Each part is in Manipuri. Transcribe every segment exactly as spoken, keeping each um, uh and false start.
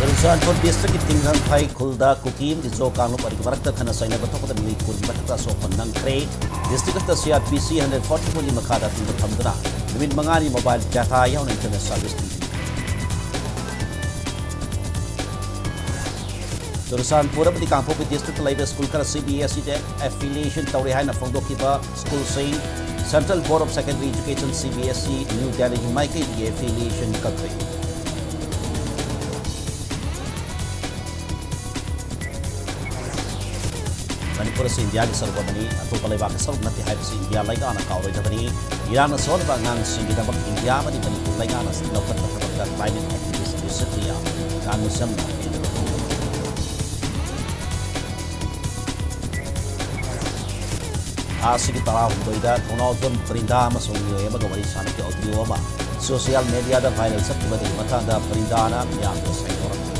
ꯆꯨꯔꯆꯥꯟꯄꯨꯔ ꯗꯤꯁꯇ꯭ꯔꯤꯛꯀꯤ ꯇꯤꯡꯈꯪꯐꯩ ꯈꯨꯜꯗ ꯀꯨꯀꯤ ꯑꯃꯗꯤ ꯖꯣ ꯀꯥꯡꯂꯨꯞ ꯑꯅꯤꯒꯤ ꯃꯔꯛꯇ ꯈꯠꯅ ꯆꯩꯅꯕ ꯊꯣꯛꯄꯗ ꯃꯤꯑꯣꯏ ꯀꯨꯟꯒꯤ ꯃꯊꯛꯇ ꯑꯁꯣꯛꯄ ꯅꯪꯈ꯭ꯔꯦ꯫ ꯗꯤꯁꯇ꯭ꯔꯤꯛ ꯑꯁꯤꯗ ꯁꯤ ꯑꯥꯔ ꯄꯤ ꯁꯤ ꯍꯟꯗ꯭ꯔꯦꯠ ꯐꯣꯔꯇꯤ ꯐꯣꯔꯒꯤ ꯃꯈꯥꯗ ꯑꯊꯤꯡꯕ ꯊꯝꯗꯨꯅ ꯅꯨꯃꯤꯠ ꯃꯉꯥꯅꯤ ꯃꯣꯕꯥꯏꯜ ꯗꯥꯇꯥ ꯌꯥꯎꯅ ꯏꯟꯇꯔꯅꯦꯠ ꯁꯥꯔꯚꯤꯁ ꯄꯤꯔꯤ꯫ ꯆꯨꯔꯆꯥꯟꯄꯨꯔ ꯑꯃꯗꯤ ꯀꯥꯡꯄꯣꯛꯄꯤ ꯗꯤꯁꯇ꯭ꯔꯤꯛꯇ ꯂꯩꯕ ꯁ꯭ꯀꯨꯜ ꯈꯔ ꯁꯤ ꯕꯤ ꯑꯦꯁ ꯏꯗ ꯑꯦꯐꯤꯂꯤꯌꯦꯁꯟ ꯇꯧꯔꯦ ꯍꯥꯏꯅ ꯐꯣꯡꯗꯣꯛꯈꯤꯕ ꯁ꯭ꯀꯨꯜꯁꯤꯡ Central Board of Secondary Education, C B S E, new ꯗꯦꯜꯂꯤꯒꯤ ꯃꯥꯏꯀꯩꯗꯒꯤ ꯑꯦꯐꯤꯂꯤꯌꯦꯁꯟ ꯀꯛꯈ꯭ꯔꯦ꯫ ꯃꯅꯤꯄꯨꯔ ꯑꯁꯤ ꯏꯟꯗꯤꯌꯥꯒꯤ ꯁꯔꯨꯛ ꯑꯃꯅꯤ, ꯑꯇꯣꯞꯄ ꯂꯩꯕꯥꯛꯀꯤ ꯁꯔꯨꯛ ꯅꯠꯇꯦ ꯍꯥꯏꯕꯁꯤ ꯏꯟꯗꯤꯌꯥ ꯂꯩꯉꯥꯛꯅ ꯀꯥꯎꯔꯣꯏꯗꯕꯅꯤ꯫ ꯏꯔꯥꯡꯅ ꯁꯣꯛꯍꯟꯕ ꯑꯉꯥꯡꯁꯤꯡꯒꯤꯗꯃꯛ ꯏꯟꯗꯤꯌꯥ ꯑꯃꯗꯤ ꯃꯅꯤꯄꯨꯔ ꯂꯩꯉꯥꯛꯅ ꯂꯧꯈꯠꯄ ꯊꯕꯛꯇ climate activist ꯕꯤꯁꯅꯨꯄ꯭ꯔꯤꯌꯥ ꯒꯥꯟꯙꯤꯁꯝꯅ ꯄꯦꯟꯗꯕ ꯐꯣꯡꯗꯣꯛꯈꯤ꯫ ꯊꯥ ꯑꯁꯤꯒꯤ ꯇꯔꯥꯍꯨꯝꯗꯣꯏꯗ ꯊꯧꯅꯥꯎꯖꯝ ꯄ꯭ꯔꯤꯟꯗꯥ ꯑꯃꯁꯨꯡ ꯃꯤꯑꯣꯏ ꯑꯃꯒ ꯋꯥꯔꯤ ꯁꯥꯟꯅꯈꯤ꯫ ꯑꯣꯗꯤꯑꯣ ꯑꯃ ꯁꯣꯁꯤꯌꯦꯜ ꯃꯤꯗꯤꯌꯥꯗ ꯚꯥꯏꯔꯦꯜ ꯆꯠꯈꯤꯕ ꯑꯗꯨꯒꯤ ꯃꯇꯥꯡꯗ ꯄ꯭ꯔꯤꯟꯗꯥꯅ ꯃꯤꯌꯥꯝꯗ ꯁꯦꯡꯗꯣꯔꯛꯈꯤ꯫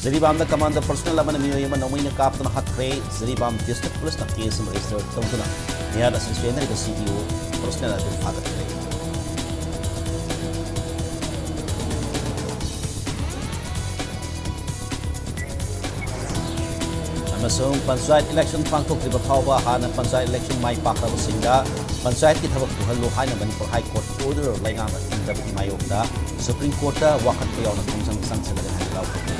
ꯖꯤꯔꯤꯕꯥꯝꯗ ꯀꯃꯥꯟꯗꯣ ꯄꯔꯁꯣꯅꯦꯜ ꯑꯃꯅ ꯃꯤꯑꯣꯏ ꯑꯃ ꯅꯣꯡꯃꯩꯅ ꯀꯥꯞꯇꯨꯅ ꯍꯥꯠꯈ꯭ꯔꯦ꯫ ꯖꯤꯔꯤꯕꯥꯝ ꯗꯤꯁꯇ꯭ꯔꯤꯛ ꯄꯨꯂꯤꯁꯅ ꯀꯦꯁ ꯑꯃ ꯔꯦꯖꯤꯁꯇꯔ ꯇꯧꯗꯨꯅ ꯃꯌꯥꯗ ꯑꯁꯤ ꯆꯦꯟꯅꯔꯤꯕ ꯁꯤ ꯏ ꯑꯣ ꯄꯔꯁꯣꯅꯦꯜ ꯑꯗꯨ ꯐꯥꯒꯠꯈ꯭ꯔꯦ꯫ ꯑꯃꯁꯨꯡ ꯄꯟꯆꯥꯌꯠ ꯏꯂꯦꯛꯁꯟ ꯄꯥꯡꯊꯣꯛꯇ꯭ꯔꯤꯕ ꯐꯥꯎꯕ ꯍꯥꯟꯅ ꯄꯟꯆꯥꯌꯠ ꯏꯂꯦꯛꯁꯟ ꯃꯥꯏ ꯄꯥꯛꯈ꯭ꯔꯕꯁꯤꯡꯗ ꯄꯟꯆꯥꯌꯠꯀꯤ ꯊꯕꯛ ꯄꯨꯍꯜꯂꯨ ꯍꯥꯏꯅ ꯃꯅꯤꯄꯨꯔ ꯍꯥꯏ ꯀꯣꯔꯠ ꯑꯣꯔꯗꯔ ꯂꯩꯉꯥꯛꯅ ꯏꯟꯗꯕꯒꯤ ꯃꯥꯌꯣꯛꯇ ꯁꯨꯄ꯭ꯔꯤꯝ ꯀꯣꯔꯠꯇ ꯋꯥꯀꯠꯄ ꯌꯥꯎꯅ ꯈꯣꯡꯖꯪ ꯆꯪꯁꯤꯜꯂꯒꯅꯤ ꯍꯥꯏꯅ ꯂꯥꯎꯊꯣꯛꯈꯤ꯫